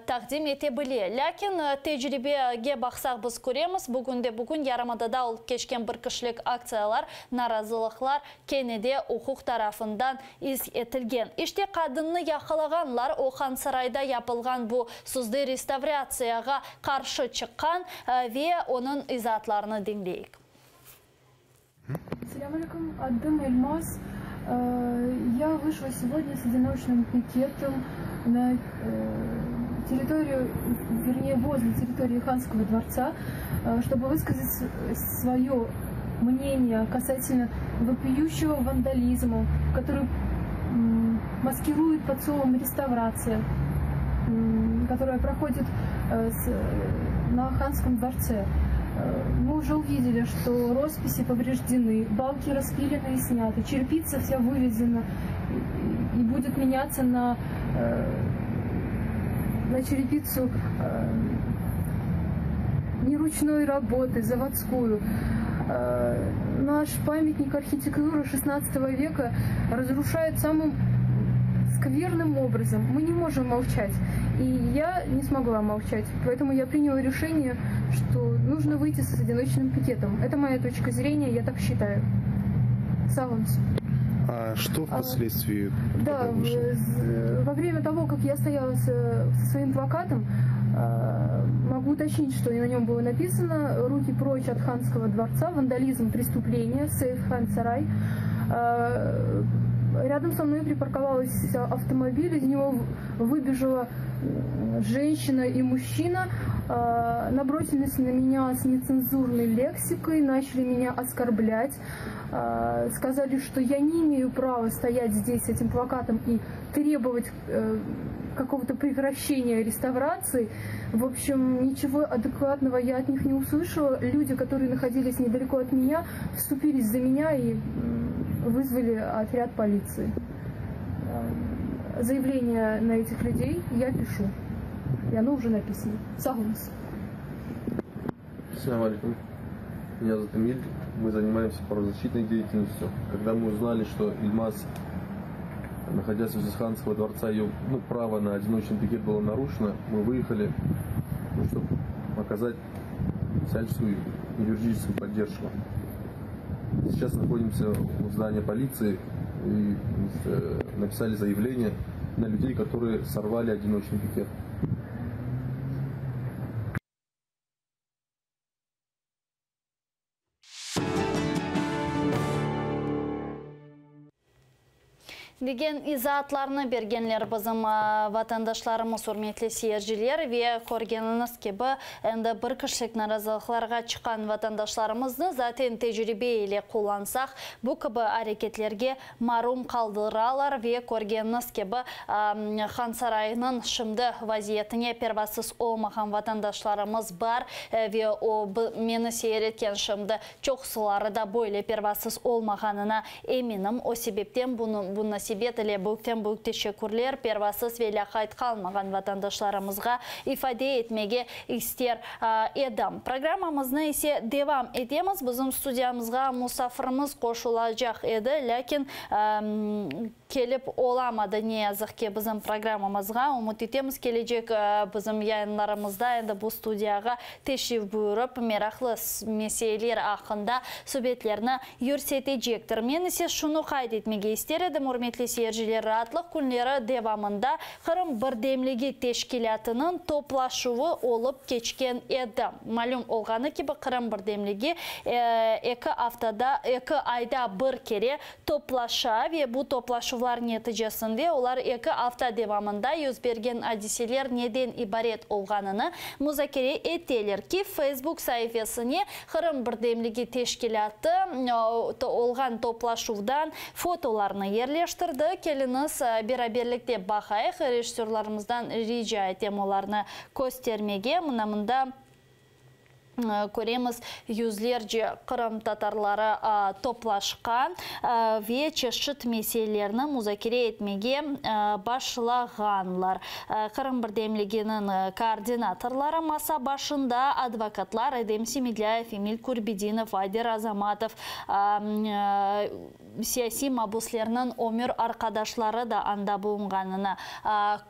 taqdim ete bile. Lâkin tecribege baqsaq biz köremiz, bugünde-bugün yarımadada olıp keçken bir kişilik aktsiyalar, narazılıqlar kene de uquq tarafından iz etilgen. İşte qadınnı yaqalağanlar, o Hansarayda yapılğan bu sözde restavratsiyağa qarşı çıqqan ve onıñ izaatlarını diñleyik. Selâm aleyküm, adım Elmaz. Я вышла сегодня с одиночным пикетом на территорию, вернее, возле территории Ханского дворца, чтобы высказать свое мнение касательно вопиющего вандализма, который маскирует под словом реставрация, которая проходит на Ханском дворце. Мы уже увидели, что росписи повреждены, балки распилены и сняты, черепица вся вывезена и будет меняться на, на черепицу неручной работы, заводскую. Наш памятник архитектуры XVI века разрушают самым скверным образом. Мы не можем молчать. И я не смогла молчать, поэтому я приняла решение, что нужно выйти с одиночным пикетом. Это моя точка зрения, я так считаю. Sağ oluñız. А что впоследствии? Да, во время того, как я стояла со своим плакатом, могу уточнить, что на нем было написано «Руки прочь от ханского дворца, вандализм, преступление, Save Хан-Сарай». Рядом со мной припарковался автомобиль, из него выбежала женщина и мужчина, набросились на меня с нецензурной лексикой, начали меня оскорблять, сказали, что я не имею права стоять здесь с этим плакатом и требовать какого-то прекращения реставрации. В общем, ничего адекватного я от них не услышала. Люди, которые находились недалеко от меня, вступились за меня и вызвали отряд полиции. Заявление на этих людей я пишу. И оно уже написано. Sağ oluñız. Selâm aleyküm. Меня зовут Эмиль, мы занимаемся правозащитной деятельностью. Когда мы узнали, что Ильмаз, находясь возле Ханского дворца, ее ну, право на одиночный пикет было нарушено, мы выехали, ну, чтобы оказать всяческую юридическую поддержку. Сейчас находимся у здания полиции и э, написали заявление на людей, которые сорвали одиночный пикет. Degen izaatlarnı bergenler bizim vatandaşlarımız, ürmetli seyirciler, ve körgeniñiz kibi, endi bir kişilik narazılıqlarğa çıqqan vatandaşlarımıznı zaten tecribe ile qullansaq, bu kibi areketlerge marum qaldıralar ve körgeniñiz kibi, Han sarayınıñ şimdi vaziyetine pervasız olmağan vatandaşlarımız bar ve o meni seyir etken şimdi çoqsuları da böyle pervasız olmağanına Eminim, o sebepten bu munasebet ile büyükten-büyük teşekkürler pervasız ve lâqayt qalmağan vatandaşlarımızğa ifade etmege ister edim. Programmamıznı ise devam etemiz. Bizim studiyamızğa musafirimiz qoşulacaq edi, lâkin kelip olamadı, ne yazıq ki, bizim programmamızğa. Ümüt etemiz, kelecek bizim yayınlarımızda endi bu studiyağa teşrif buyurıp, meraqlı meseleler aqqında subetlerni yürsetecektir. Men ise şunı qayd etmege ister edim, ürmetli seyirciler, raatlıq künleri devamında Qırım birdemligi teşkilâtınıñ toplaşuvı olıp keçken edi. Malüm olğanı kibi, Qırım birdemligi eki aftada, eki ayda bir kere toplaşa ve bu toplaşuvlar neticesinde olar eki afta devamında yüz bergen adiseler neden ibaret olğanını muzakere eteler ki, Facebook saifesine Qırım birdemligi teşkilâtı olğan toplaşuvdan fotolarnı yerleştirdi. Keliñiz, beraberlikte baqayıq, rejissörlarımızdan rica etem olarnı köstermege. Mına mında Köremiz, yüzlerce qırımtatarları toplaşqan ve çeşit meselelerni muzakere etmege başlağanlar. Qırım birdemliginiñ koordinatorları masa başında advokatlar Edem Semedlâyev, Emil Kürbedinov, Ayder Azamatov, Siyasiy mabuslerniñ ömür arqadaşları da anda bulunğanını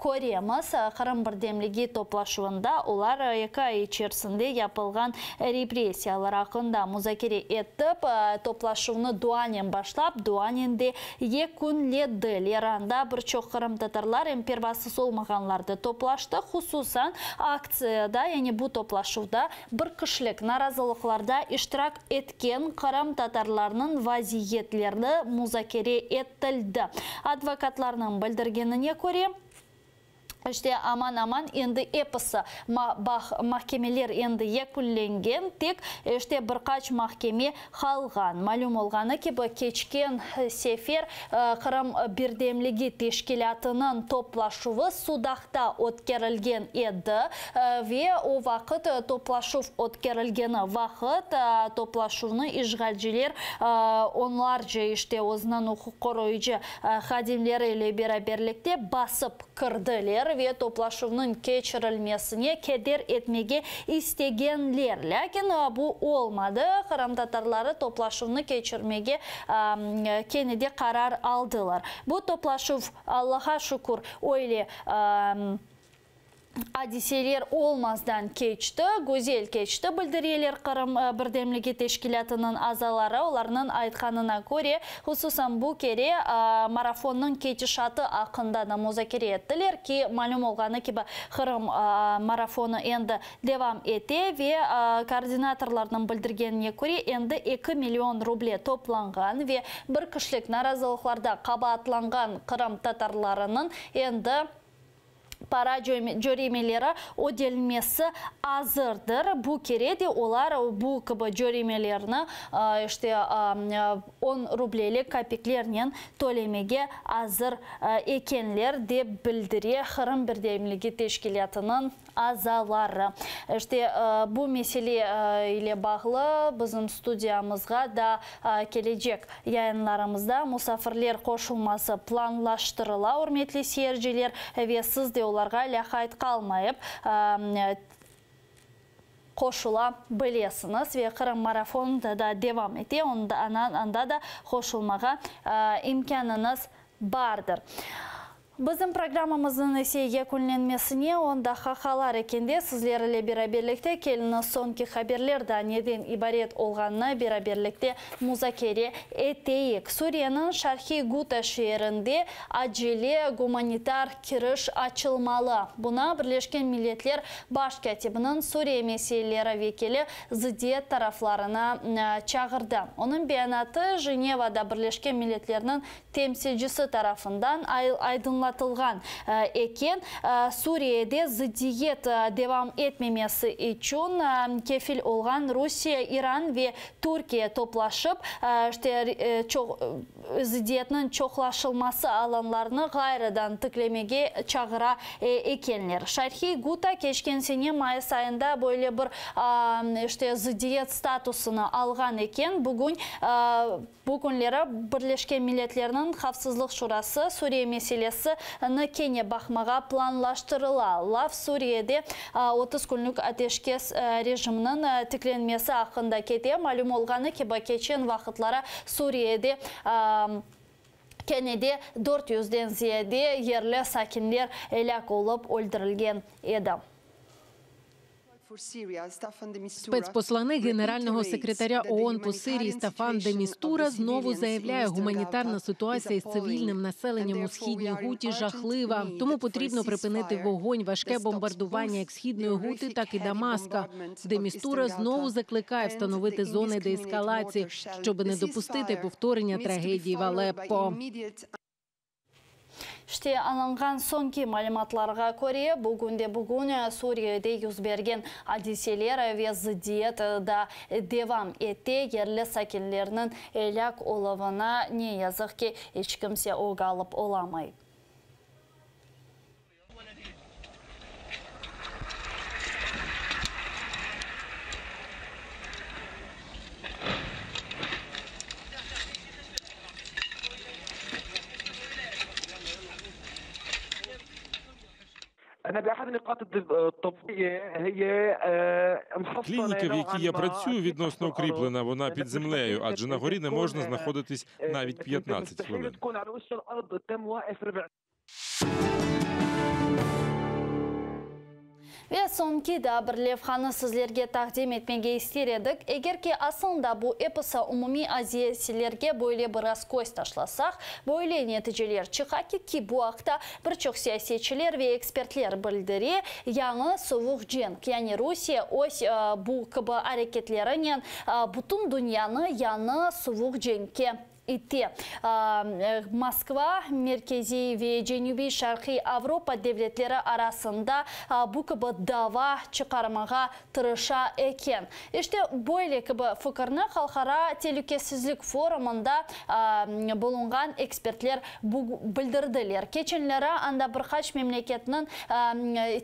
köremiz. Qırım birdemligi toplaşuvında olar eki ay içersinde yapılğan repressiyalar aqqında muzakere etip, toplaşuvnı duanen başlap, duanen de yekünlediler. Anda bir çoq qırımtatarlar, em pervasız olmağanlar da toplaştı. Hususan, aktsiyada, yani bu toplaşuvda bir kişilik narazılıqlarda iştirak etken qırımtatarlarnıñ vaziyetlerni muzakere etildi. Advokatlarnıñ bildirgenine köre, işte aman-aman endi episi mahkemeler endi yekünlengen, tek işte bir qaç mahkeme qalğan. Malüm olğanı kibi, keçken sefer Qırım birdemligi teşkilâtınıñ toplaşuvı Sudaqta ötkerilgen edi ve o vaqıt toplaşuv ötkerilgeni vaqıt toplaşuvnı işğalciler onlarca işte özüniñ uquq qoruyıcı hadimleri ile beraberlikte basıp kirdiler ve toplaşuvnıñ keçirilmesine keder etmege istegenler. Lâkin bu olmadı, qırımtatarları toplaşuvnı keçirmege kene de qarar aldılar. Bu toplaşuv, Allaha şükür, öyle adiseler olmazdan keçti, güzel keçti, bildireler Qırım birdemligi teşkilâtınıñ azaları. Olarnıñ aytqanına köre, hususan bu kere marafonnıñ ketişatı aqqında da muzakere ettiler ki, malüm olğanı kibi, Qırım marafonı endi devam ete ve koordinatorlarnıñ bildirgenine köre, endi eki million ruble toplanğan ve bir kişilik narazılıqlarda qabaatlanğan qırımtatarlarınıñ endi para cöremeleri ödelmesi azırdır. Bu kere de olar bu kibi cöremelerni işte on rublelik kapiklernen tölemege azır ekenler, dep bildire Qırım birdemligi teşkilâtınıñ azaları. İşte, bu mesele ile bağlı bizim studiyamızğa da kelecek yayınlarımızda musafirler qoşulması planlaştırıla, ürmetli seyirciler, ve siz de olarğa lâqayt qalmayıp. Qoşula bilesiñiz ve Qırım marafonı da devam ete, anda da qoşulmağa imkânıñız bardır. Bizim programmamıznıñ ise yekünlenmesine on daqqa qalar ekende, sizler ile beraberlikte keliñiz soñki haberler da neden ibaret olğanını beraberlikte muzakere eteyik. Suriyeniñ Şarqiy Guta şeerinde acele gumanitar kiriş açılmalı. Buna Birleşken Milletler Baş kâtibiniñ Suriye meseleleri vekili zıddiyet taraflarını çağırdı. Onıñ beyanatı Jenevada Birleşken Milletlerniñ temsilcisi tarafından aydınlatılğan eken. Suriyede zıddiyet devam etmemesi içün kefil olğan Rusiye, İran ve Türkiye toplaşıp, zıddiyetniñ çoqlaşılması alanlarını ğayrıdan tiklemege çağıra ekenler. Şarhiy Guta keçken sene mayıs ayında böyle bir işte zıddiyet statusını alğan eken. Bugün bu künleri Birleşken Milletlerniñ Havfsızlıq Şurası Suriye meselesini kene baqmağa planlaştırıla. Laf Suriyede 30 künlük ateşkes rejiminiñ tiklenmesi aqqında kete. Malüm olğanı kibi, keçen vaqıtları Suriyede kene de dört yüzden ziyade yerli sakinler elâk olıp öldürilgen edi. Спецпосланник Генерального секретаря ООН по Сирії Стафан де Містура знову заявляє, гуманітарна ситуація з цивільним населенням у Східній Гуті жахлива. Тому потрібно припинити вогонь, важке бомбардування як Східної Гути, так і Дамаска. Де Містура знову закликає встановити зони деескалації, щоб не допустити повторення трагедії в Алеппо. İşte, alınğan soñki malümatlarğa köre, bugünde-bugün Suriyede yüz bergen adiseler ve zıddiyet da devam ete, yerli sakinlerniñ elâk oluvına, ne yazıq ki, iç kimse ög alıp olamay. Клініка, в якій я працюю, відносно укріплена, вона під землею, адже на горі не можна знаходитись навіть 15 хвилин. Ve soñki daa bir levhanı sizlerge taqdim etmege ister edik. Eger ki aslında bu episi umumiy aziyeselerge böyle biraz köz taşlasaq, böyle neticeler çıqa ki, ki bu aqta bir çoq siyasetçiler ve ekspertler bildire, yañı suvuq cenk, yani Rusiye öz bu kibi areketlerinen bütün dünyanı yañı suvuq cenkke ite. Moskva, Merkeziy ve Cenübiy-Şarqiy Avropa devletleri arasında bu kibi dava çıqarmağa tırışa eken. İşte, böyle kibi fikirni Halqara telükesizlik forumında bulunğan ekspertler bildirdiler. Keçenleri anda bir qaç memleketniñ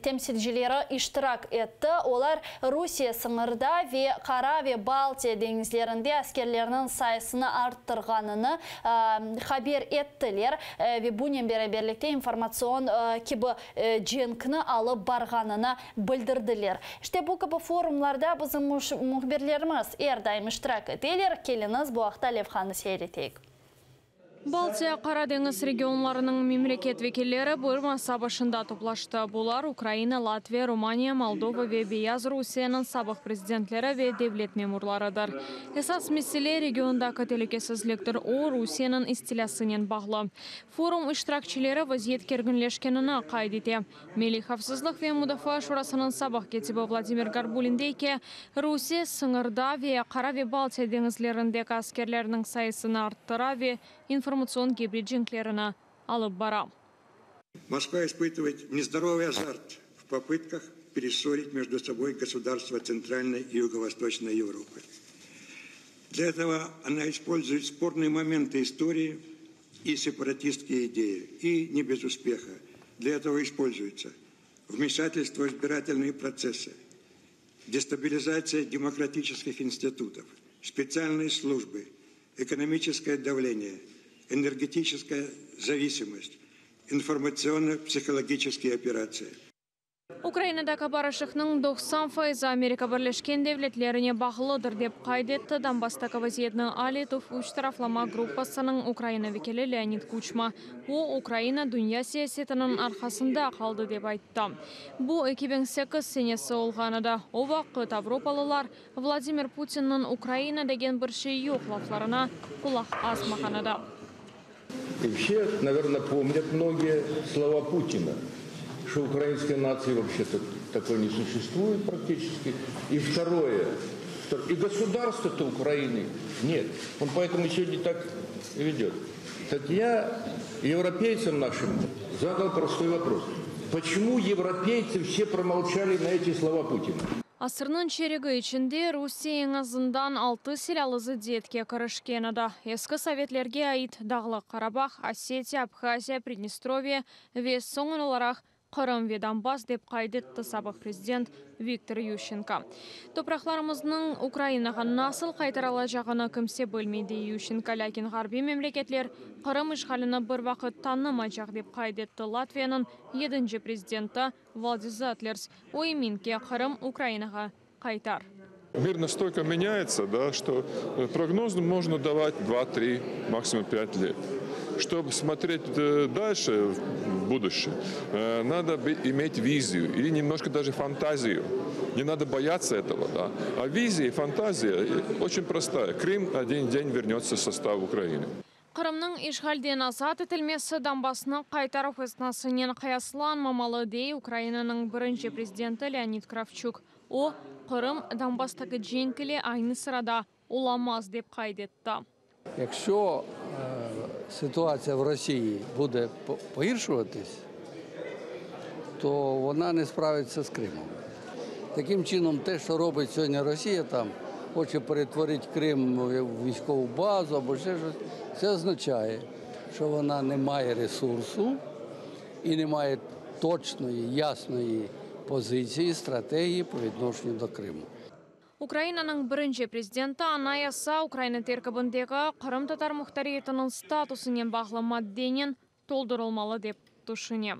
temsilcileri iştirak etti. Olar Rusiye sıñırda ve Qara ve Baltiya deñizlerinde askerlerniñ sayısını arttırğanını haber ettiler ve bunen beraberlikte informatsion kibi cenkni alıp barğanını bildirdiler. İşte bu kibi forumlarda bizim mühbirlerimiz er daim iştirak eteler. Keliñiz, bu aqta levhanı seyir eteyik. Baltiya, Qara deñiz regionlarınıñ memleket vekilleri bir masa başında toplaştı. Bular, Ukraina, Latviya, Romaniya, Moldova ve Beyaz Rusiyeniñ sabıq prezidentleri ve devlet memurlarıdır. Esas mesele, regiondaki telükesizliktir, o, Rusiyeniñ istilâsınen bağlı. Forum iştirakçileri vaziyet kerginleşkenini qayd ete. Milliy havfsızlıq ve mudafaa şurasınıñ sabıq kâtibi Vladimir Garbulin dey ki, Rusiye sıñırda ve Qara ve Baltiya deñizlerindeki askerlerniñ sayısını arttıra ve informatsion gibrid cenklerini alıp bara. Moskva ispıtıvaet nezdorovıy azart v popıtkah peressorit mejdu soboy gosudarstva Tsentralnoy i Yugo-Vostoçnoy Evropı. Dlâ etogo ona ispolzuet spornıye momentı istorii и сепаратистские идеи, и не без успеха. Для этого используются вмешательство в избирательные процессы, дестабилизация демократических институтов, специальные службы, экономическое давление, энергетическая зависимость, информационно-психологические операции. Ukrainadaki barışıqnıñ 90 fayızı Amerika Birleşken Devletlerine bağlıdır, dep qayd etti Donbasstaki vaziyetni al etüv üç taraflama gruppasınıñ Ukraina vekili Leonid Kuçma. O, Ukraina dünya siyasetiniñ arqasında qaldı, dep ayttı. Bu 2008 senesi olğan edi, o vaqıt avropalılar Vladimir Putinniñ Ukraina degen bir şey yoq laflarına qulaq asmağan edi. И все, наверное, помнят многие слова Путина, что украинской нации вообще-то такой не существует практически. И второе, и государства-то Украины нет. Он поэтому сегодня так ведет. Так я европейцам нашим задал простой вопрос. Почему европейцы все промолчали на эти слова Путина? Asırnıñ çerigi içinde Rusiye eñ azından altı silâlı zıddiyetke kirişken edi. Eski sovetlerge ait Dağlıq Qarabağ, Osetiya, Abhaziya, Pridnestrovye ve soñ olaraq Qırım ve Donbass, dep qayd etti sabıq prezident Viktor Yuşçenko. Topraqlarımıznıñ Ukrainağa nasıl qaytarılacağını kimse bilmey, dey Yuşçenko, lâkin ğarbiy memleketler Qırım işğalini bir vaqıt tanımaycaq, dep qayd etti Latviyanıñ yedinci prezidenti Valdis Zatlers. O emin ki, Qırım Ukrainağa qaytar. Мир настолько меняется, да, что прогноз можно давать 2, 3, максимум 5 лет. Чтобы смотреть дальше, в будущее, надо иметь визию или немножко даже фантазию. Не надо бояться этого. Да. А визия и фантазия очень простая. Крым один день вернется в состав Украины. Qırımnıñ işğalden azat etilmesi Donbassnı qaytaruv esnasınen qıyaslanmamalı, dey Ukrainanıñ birinci prezidenti Leonid Kravçuk. O, Qırım Donbasstaki cenk ile aynı sırada olamaz, dep qayd etti. Якщо ситуація в Росії буде погіршуватись, то вона не справиться з Кримом. Таким чином, те, що робить сьогодні Росія, там, хоче перетворити Крим в військову базу або ще щось, це означає, що вона не має ресурсу і не має точної, ясної позиції, стратегії по відношенню до Криму. Ukrainanıñ birinci prezidenti Anayasa Ukraina terkibindeki qırımtatar muhtariyetiniñ statusınen bağlı maddenen toldurılmalı dep tüşüne.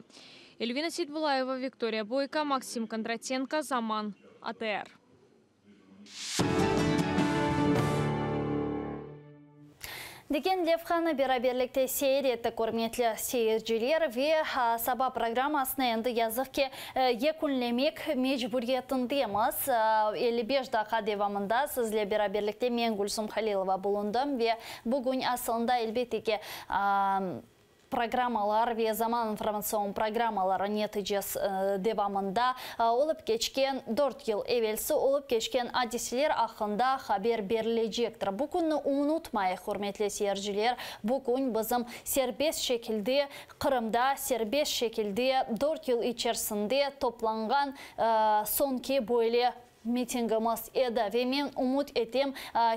Elvina Seytbulayeva, Viktoriya Boyko, Maksim Kondratenko, Zaman, ATR. Degen levhanı beraberlikte seyir ettik, ürmetli seyirciler, ve saba programmasını endi yazıq ki yekünlemek mecburiyetindemiz. 55 daqqa devamında sizle beraberlikte men Gülsum Halilova bulundım ve bugün aslında elbette ki programmalar ve Zaman informatsion programmaları neticesi devamında olıp keçken 4 yıl evelsi olıp keçken adiseler aqqında haber berilecektir. Bu künni unutmayıq, ürmetli seyirciler, bu kün bizim serbest şekilde Qırımda serbest şekilde 4 yıl içerisinde toplanğan soñki böyle mitingimiz edi. Ve men ümüt etem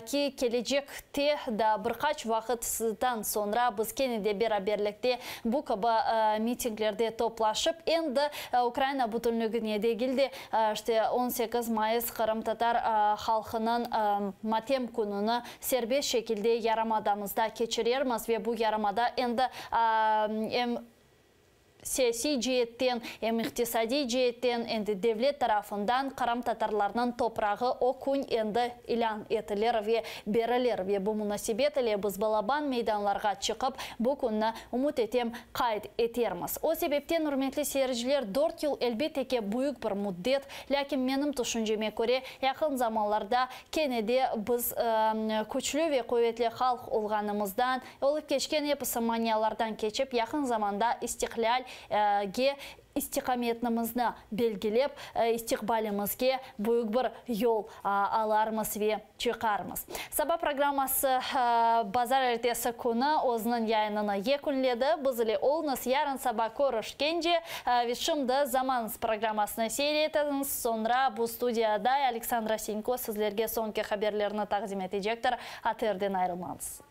ki, kelecekte da bir qaç vaqıttan soñra biz kene de beraberlikte bu kibi mitinglerde toplaşıp, endi Ukraina bütünligine degil de, işte 18 mayıs qırımtatar halqınıñ matem kününi serbest şekilde yarımadamızda keçirermiz ve bu yarımada endi em siyasiy ceetten, em iqtisadiy ceetten, endi devlet tarafından qırımtatarlarnıñ toprağı o kün endi ilân etilir ve berilir. Ve bu munasebet ile biz balaban meydanlarğa çıqıp, bu künni, ümüt etem, qayd etermiz. O sebepten, ürmetli seyirciler, dört yıl, elbette ki, büyük bir müddet, lâkin menim tüşünceme köre, yaqın zamanlarda kene de biz küçlü ve quvetli halq olğanımızdan, olıp keçken episi manialardan keçip, yaqın zamanda istiqlâlge istiqametimizni belgilep, istiqbalimizge büyük bir yol alarmız ve çıqarmız. Saba programması bazarertesi künü özüniñ yayınını yekünledi. Biz ile oluñız, yarın saba körüşkence, ve şimdi Zaman programmasını seyir etiñiz. Soñra bu studiyada Aleksandra Senko sizlerge soñki haberlerni taqdim etecektir. ATRden ayırılmañız.